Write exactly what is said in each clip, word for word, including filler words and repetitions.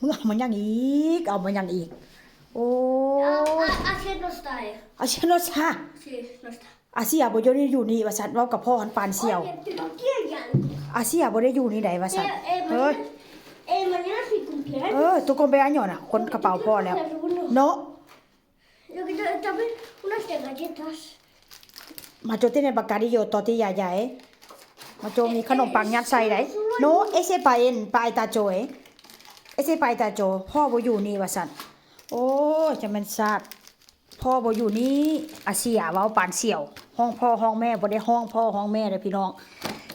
มึงเอามายังอีก เอามายังอีก โอ้ย Así no está, eh. อาเซียนรสชา Sí, no está. อาเซียบ่อยู่นี่อยู่นี่ว่าซั่น เว้ากับพ่อหันปานเสี่ยว Oye, pero aquí hay algo. อาเซียบ่ได้อยู่นี่ไดว่าซั่น Eh, eh, เฮ้ย mañana, eh, mañana es mi cumpleaños. เออ ตัวกลมไปอันหยอนะ คนกระเป๋าพ่อแล้ว เนาะ Yo quiero también unas de galletas. มาโจเตเนบักกาดิโยตอติยาใหญ่มาโจมีขนมปังยัดใส่ได้ no ese pa en pa esta yo eh ese pa esta yo พ่อบ่อยู่นี่ว่าซั่น โอ้ยจะแม่นซาด พ่อบ่อยู่นี่ อาเซียเว้าปานเสี่ยว ห้องพ่อห้องแม่บ่ได้ห้องพ่อห้องแม่เด้อพี่น้อง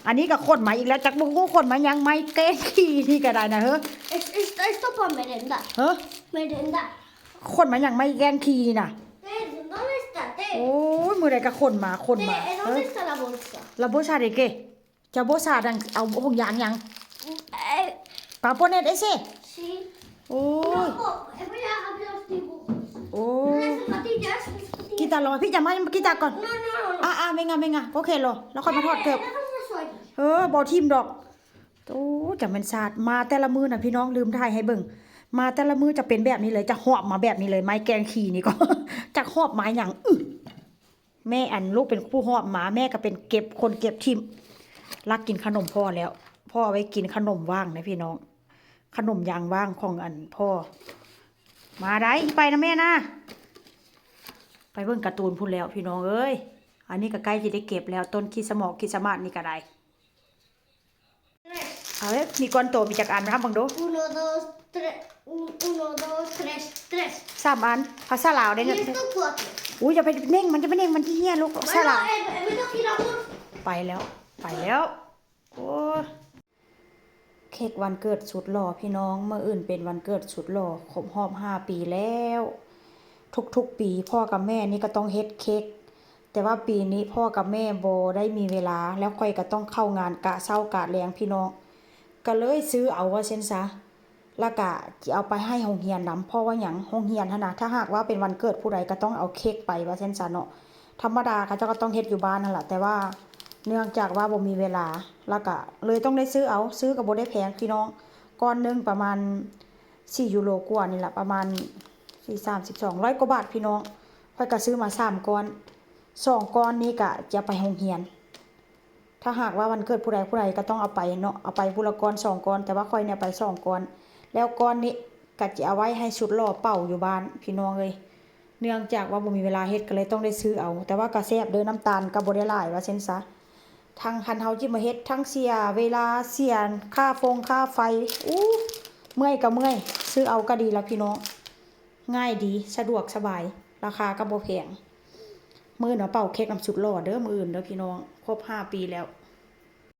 อันนี้ก็ขนมาอีกแล้ว จักบ่ฮู้ขนมายัง ไม้แกงขี้นี่ก็ได้นะเฮ้อ Es- Esto, esto para merendar. เฮ้อ Merendar. ขนมายัง ไม้แกงขี้นี่นะ Eh, ¿dónde está? Te, โอ้ยมื้อใดก็ขนมาขนมา te, ¿en เฮ้ dónde ย está la bolsa? ลาโบซาเดเกจะโบซาดังเอาห่วงยางยัง Eh, ปาโปเนตเอเซ sí. โอ้ย No, eh, voy a abrir los dibujos. โอ้ย Las zapatillas, las zapatillas. กีตาร์รอพี่จะมากีตาร์ก่อน No, no, no. อ่าอ่าเวงาเวงาโอเครอแล้วค่อยมาถอดเกิบ Eh, déjame eso ahí. เออบอทิมดอก โอ้จะแม่นซาดมาแต่ละมื้อนะพี่น้องลืมถ่ายให้เบิ่ง มาแต่ละมื้อจะเป็นแบบนี้เลย จะหอบมาแบบนี้เลย ไม้แกงขี้นี่ก็ จะหอบไม้อย่างอึแม่อันลูกเป็นผู้หอบมา แม่ก็เป็นเก็บคนเก็บทิมรักกินขนมพ่อแล้ว พ่อเอาไว้กินขนมว่างนะพี่น้อง ขนมยางว่างของอันพ่อ มาได้ไปนะแม่นะ ไปเบิ่งการ์ตูนพู้นแล้วพี่น้องเอ้ย อันนี้ก็ใกล้จะได้เก็บแล้ว ต้นคริสต์มาสคริสต์มาสนี่ก็ได้ เอาเว้ยมีก้อนโตมีจักอันมาทำเบิ่งดู Uno, dos, tres. Un- uno, dos, tres, tres. สามอัน ภาษาลาวได้ Y เนี่ย esto cuatro. อุ้ยอย่าไปเน่งมันอย่าไปเน่งมันที่เฮียลูกภาษาลาว Bueno, eh, me toca ir a por ไปแล้ว ไปแล้ว โอ้ยเค้กวันเกิดสุดหล่อพี่น้อง มื้ออื่นเป็นวันเกิดสุดหล่อ ครบรอบห้าปีแล้ว ทุกๆปีพ่อกับแม่นี่ก็ต้องเฮ็ดเค้ก แต่ว่าปีนี้พ่อกับแม่บ่ได้มีเวลา แล้วข้อยก็ต้องเข้างานกะเช้ากะแลงพี่น้อง ก็เลยซื้อเอาว่าซั่นซะ แล้วก็สิเอาไปให้โรงเรียนนำ เพราะว่าหยัง โรงเรียนหั้นนะ ถ้าหากว่าเป็นวันเกิดผู้ใดก็ต้องเอาเค้กไปว่าซั่นซะเนาะ ธรรมดาเขาเจ้าก็ต้องเฮ็ดอยู่บ้านนั่นแหละ แต่ว่าเนื่องจากว่าบ่มีเวลา แล้วก็เลยต้องได้ซื้อเอา ซื้อก็บ่ได้แพงพี่น้อง ก้อนหนึ่งประมาณสี่ยูโรกว่านี่แหละ ประมาณสี่ สาม สิบสอง ร้อยกว่าบาทพี่น้อง ข้อยก็ซื้อมาสามก้อน สองก้อนนี้ก็จะไปโรงเรียน ถ้าหากว่าวันเกิดผู้ใดผู้ใดก็ต้องเอาไปเนาะ เอาไปผู้ละก้อนสองก้อน แต่ว่าข้อยเนี่ยไปสองก้อน แล้วก้อนนี้ก็จะเอาไว้ให้สุดหล่อเป่าอยู่บ้านพี่น้องเอ้ย เนื่องจากว่าบ่มีเวลาเฮ็ดก็เลยต้องได้ซื้อเอา แต่ว่าก็แซ่บเด้อ น้ำตาลก็บ่ได้หลายว่าซั่นซะ ทั้งคันเฮาจิมาเฮ็ด ทั้งเสียเวลา เสียค่าฟงค่าไฟ อู้ เมื่อยก็เมื่อย ซื้อเอาก็ดีละพี่น้อง ง่ายดี สะดวกสบาย ราคาก็บ่แพง มื้ออื่นมาเป่าเค้กนำสุดหล่อเด้อ มื้ออื่นเด้อพี่น้อง ครบห้าปีแล้ว